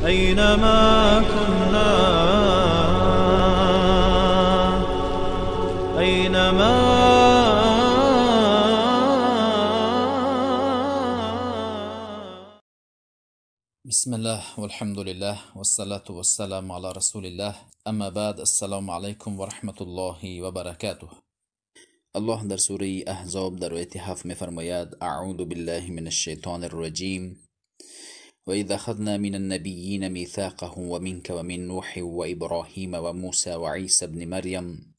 أينما كنا، أينما بسم الله والحمد لله والصلاة والسلام على رسول الله، اما بعد، السلام علیکم و رحمت الله و برکاته. الله در سوره احزاب در آیت 7 می‌فرماید: اعوذ بالله من الشیطان الرجیم و اذ اخذنا من النبیین میثاقهم ومنك ومن نوح وابراهیم وموسى وعیسی ابن مریم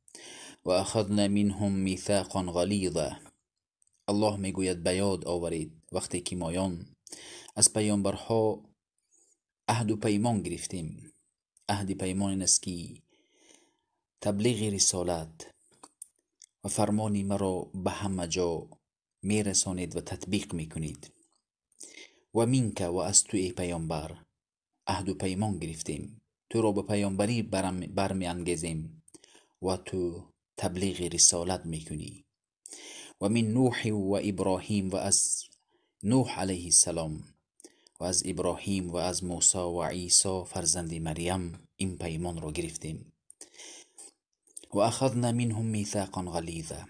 واخذنا منهم میثاقا غلیظا. الله میگوید: به یاد آورید وقتی که مایان از پیامبرها عهد و پیمان گرفتیم. عهد پیمان این است که تبلیغ رسالت و فرمان مرا به همه جا میرسانید و تطبیق میکنید. و منک، و از تو ای پیامبر عهد و پیمان گرفتیم، تو را به پیامبری برمی انگیزیم و تو تبلیغ رسالت میکنی. و من نوح و ابراهیم، و از نوح علیه السلام و از ابراهیم و از موسی و عیسی فرزند مریم این پیمان را گرفتیم. و اخذنا منهم میثاقا غلیظا،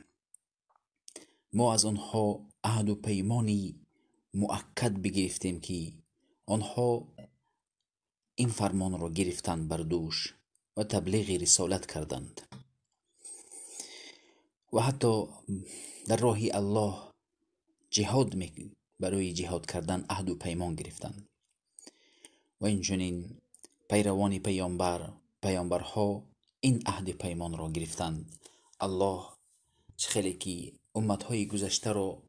ما از آنها عهد و پیمانی مؤکد بگرفتیم که آنها این فرمان را گرفتند بر دوش و تبلیغ رسالت کردند و حتی در راه الله جهاد برای جهاد کردن عهد و پیمان گرفتند. و اینچنین پیروان پیامبرها این عهد پیمان را گرفتند. الله چه خیلی که امتهای گذشته را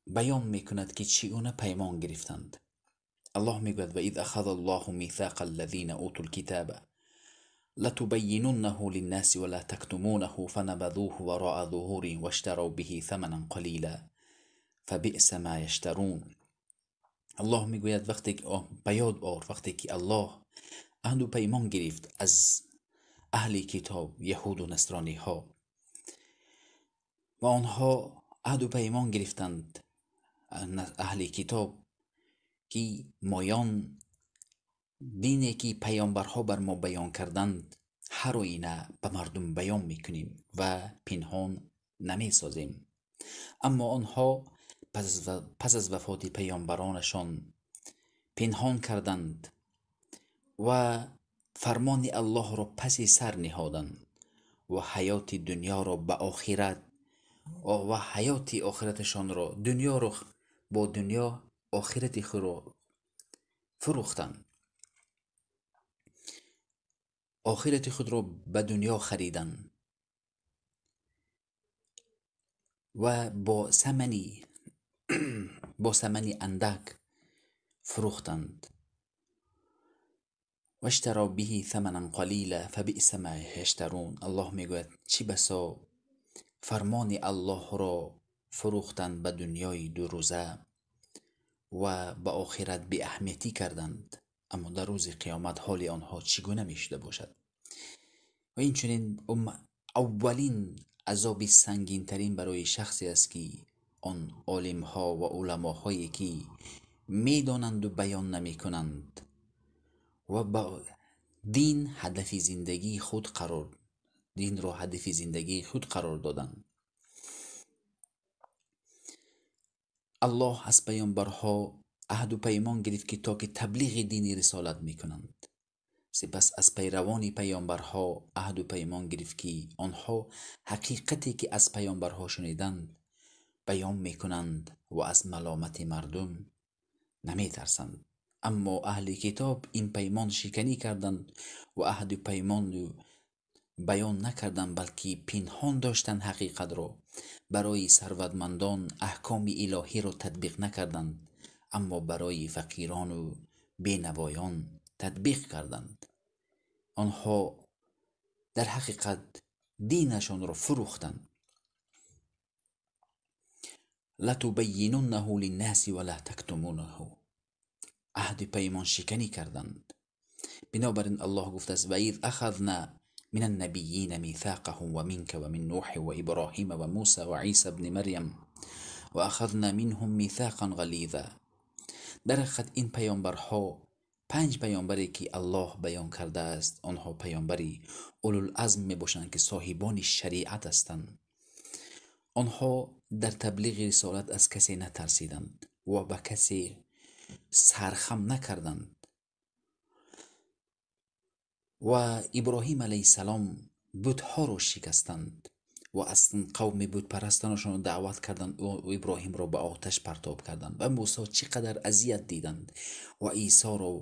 بیان میکند که چگونه پیمان گرفتند. الله میگوید: و اذ اخذ الله میثاق الذین اوتوا الكتاب لتبیننه للناس ولا تكتمونه فنبذوه وراء ظهورهم واشتروا به ثمنا قلیلا فبئس ما یشترون. الله میگوید وقتی که بیاد آور وقتی که الله عهد و پیمان گرفت از اهل کتاب، یهود و نصرانی ها، و آنها عهد و پیمان گرفتند اهل کتاب که مایان دینی که پیامبرها بر ما بیان کردند هر آینه به مردم بیان میکنیم و پنهان نمیسازیم. اما آنها پس از وفات پیامبرانشان پنهان کردند و فرمان الله را پس سر نهادند و حیات دنیا را به آخرت و حیات آخرتشان را دنیا را با دنیا آخرت خود را فروختند، آخرت خود را به دنیا خریدند و با ثمنی اندک فروختند. واشتروا به ثمنا قلیلا فبئس ما یشترون. الله میگوید چی بسا فرمان الله را فروختند به دنیای دو روزه و به آخرت بی اهمیتی کردند، اما در روز قیامت حال آنها چگونه می شده باشد. و این چنین اولین عذاب سنگین ترین برای شخصی است که آن عالم ها و علماهایی که می دانند و بیان نمی کنند و با دین هدف زندگی خود قرار دین را هدف زندگی خود قرار دادند. الله از پیامبرها عهد و پیمان گرفت که تا که تبلیغ دین رسالت میکنند. سپس از پیروان پیامبرها عهد و پیمان گرفت که آنها حقیقتی که از پیامبرها شنیدند بیان میکنند و از ملامت مردم نمیترسند. اما اهل کتاب این پیمان شکنی کردند و عهد و پیمان بیان نکردند، بلکه پنهان داشتند حقیقت را. برای ثروتمندان احکام الهی را تطبیق نکردند، اما برای فقیران و بینوایان تطبیق کردند. آنها در حقیقت دینشان را فروختند. لتبیننه للناس ولا تکتمونه، عهد پیمان شکنی کردند. بنابراین الله گفت است: و اذ اخذنا من النبیین میثاقهم ومنك ومن نوح وابراهیم وموسى وعیسی ابن مریم واخذنا منهم میثاقا غلیظا. در حقیقت این پیامبرها 5 паёмбаре ки Аллоҳ баён кардааст, онҳо паёмбари улулазм мебошанд, ки соҳибони шариат ҳастанд. Онҳо дар таблиғи рисолат аз касе натарсиданд ва ба касе сархам накарданд. Ва Иброҳим алайҳиссалом бутҳоро шикастанд ва аз қавми бутпарастанашон даъват карданд ва Иброҳимро ба оташ партоб карданд. Ва Мусо чӣ қадар азият диданд ва Исоро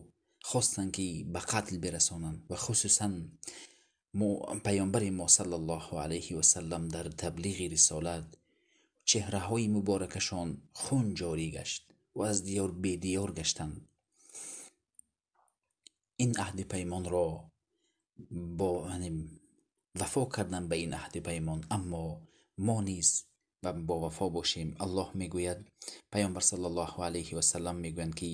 хостанд, ки ба қатл бирасонанд. Ва хусусан паёмбари мо саллаллоҳу алайҳи васаллам дар таблиғи рисолат чеҳраҳои муборакашон хун ҷорӣ гашт ва аз диёр бедиёр гаштанд. Ин аҳди паймонро бо вафо кардан ба ин аҳди паймон, аммо мо низ бо вафо бошем. Аллоҳ мегӯяд, паёмбар саллаллоҳу алайҳи васаллам мегӯянд, ки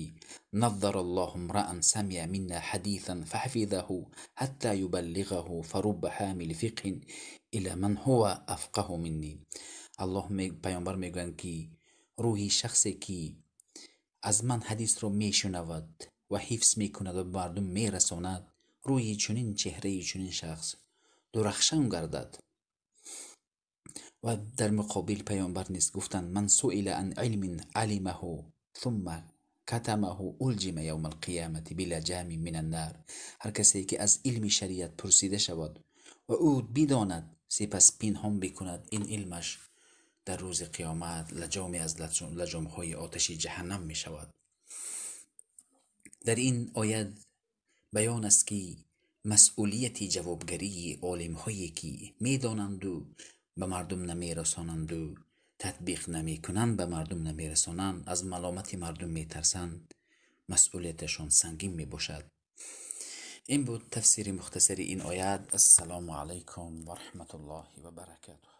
наззара Аллоҳу имраан самиа минна ҳадисан фаҳафизаҳу ҳатта юбаллиғаҳу фарубба ҳамили фиқҳин ила ман ҳува афқаҳу минни. Аллоҳ паёмбар мегӯянд, ки рӯҳи шахсе ки аз ман ҳадисро мешунавад ва ҳифз мекунад ва ба мардум мерасонад, рӯҳи чунин чеҳраи чунин шахс дурахшан гардад. Ва дар муқобил паёмбар низ гуфтанд: ман суила ан илмин алимаҳу сумма катамаҳу улҷима явма алқиямати билаҷамин минан нар. Ҳар касе ки аз илми шариат пурсида шавад ва ӯ бидонад, сипас пинҳон бикунад, ин илмаш дар рӯзи қиёмат лаҷоме аз лаҷомҳои оташи ҷаҳаннам мешавад. Дар ин оят баён аст, ки масъулияти ҷавобгарии олимҳое ки медонанду ба мардум намерасонанду татбиқ намекунанд, ба мардум намерасонанд, аз маломати мардум метарсанд, масъулияташон сангин мебошад. Ин буд тафсири мухтасари ин оят. Ассалому алайкум ва раҳматуллоҳи ва баракатуҳ.